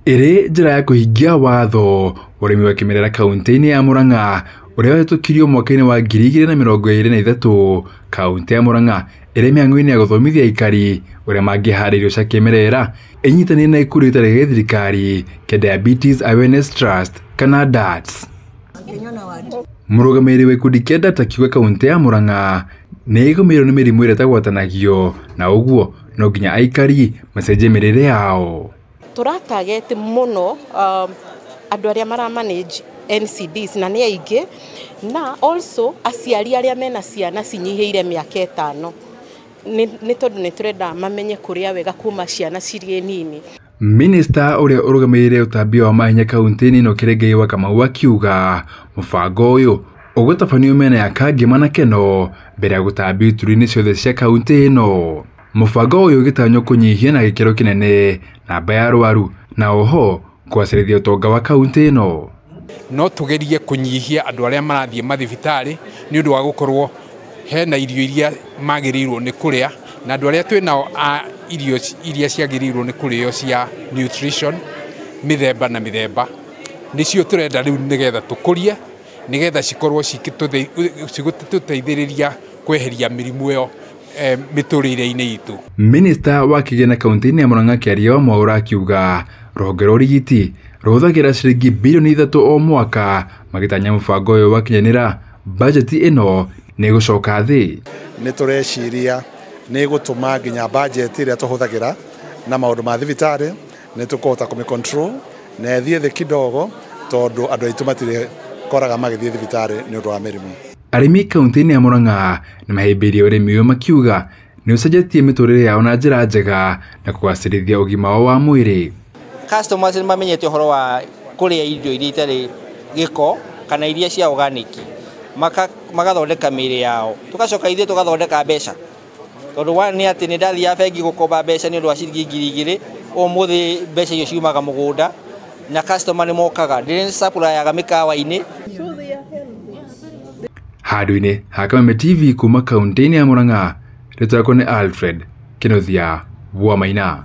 Ĩrĩ njĩra ya kũhingia watho ũrĩmi wa kĩmerera kaunti-inĩ ya Murang'a ũrĩa wahĩtũkirio mwaka-inĩ wa 2023, kaunti ya Murang'a ĩrĩ mĩhang'o-inĩ ya gũthomithia aikari ũrĩa mangĩhanda irio cia kĩmerera ĩnyitanĩire na ikundi itarĩ gĩa thirikari kĩa Diabetes Awareness Trust kana DATS. Mũrũgamĩrĩri wa ikundi kĩa DATS akiuga kaunti ya Murang'a nĩ ĩgũmĩirwo nĩ mĩrimũ ĩrĩa ĩtagwatanagio na ũguo no nginya aikari macenjie mĩrĩre yao. Tũratageti mũno andũ arĩa mara manage NCDs na nĩ aingĩ, na also aciari arĩa mena ciana cinyihĩire mĩaka 5, nĩ tondũ nĩ tũrenda mamenye kũrĩa wega kuma ciana cirĩ nini. Minista ũrĩa ũrũgamĩrĩire ũtambia wa mahinya kaunti-inĩ ĩno Kĩrĩngai wa Kamau akiuga mũbango ũyũ ũgũtabanio mĩena ya Kangema na Keno mbere ya gũtambio ituri-inĩ ciothe cia kaunti ĩno. Mũbango ũyũ ũgĩtanywo kũnyihia na gĩkĩro kĩnene namba ya arwaru na oho kũgacĩrithia ũtonga wa kaunti ĩno. No tũgerie kũnyihia andũ arĩa marathiĩ mathibitarĩ nĩ ũndũ wa gũkorwo hena irio iria magĩrĩirwo nĩ kũrĩa, na andũ arĩa twĩnao a irio iria ciagĩrĩirwo nĩ kũrĩo cia nutrition mĩthemba na mĩthemba nĩcio tũrenda rĩu nĩgetha tũkũrie nĩgetha cikorwo cigũtũteithĩrĩria kweheria mĩrimũ ĩyo mĩtũrĩre-inĩ itũ. Minista wa kĩgĩna kaunti-inĩ ya Murang'a Kĩaria wa Mwaũra akiuga rũhonge rwa ũrigiti rũhũthagĩra ciringi bilioni 3 o mwaka magĩtanya mũbango ũyũ wakinyanĩra bajeti ĩno nĩ ĩgũcoka thĩ. Nĩ tũreciria nĩ ĩgũtũma nginya bajeti ĩrĩa tũhũthagĩra na maũndũ ma thibitarĩ nĩ tũkũhota kũmĩ control na ĩthiĩ thĩ kidogo tondũ andũ aitũ matirĩkoraga magĩthiĩ thibitarĩ nĩ ũndũ wa mĩrimũ. Arĩmi kaunti-inĩ ya Murang'a nĩ mahĩmbĩirie ũrĩmi ũyũ makiuga nĩ ũcenjetie mĩtũrĩre yao na njĩra njega na kũgacĩrithia ũgima wao wa mwĩrĩ. Customers nĩ mamenyete ũhoro wa kũrĩa irio iria itarĩ gĩko kana iria cia organic, magathondeka mĩĩrĩ yao, tũgacoka ithuĩ tũgathondeka mbeca, tondũ one nĩ atĩ nĩ ndathiaga bengi gũkomba mbeca nĩ ũndũ wa ciringi 2000, ũmũthĩ mbeca icio ciumaga mũgũnda na customer nĩ mokaga, ndĩrĩ supplyaga mĩkawa-inĩ. Handũ-inĩ ha Kameme TV kuma kaunti-inĩ ya Murang'a, rĩtwa rĩakwa nĩ Alfred Kĩnuthia wa Maina.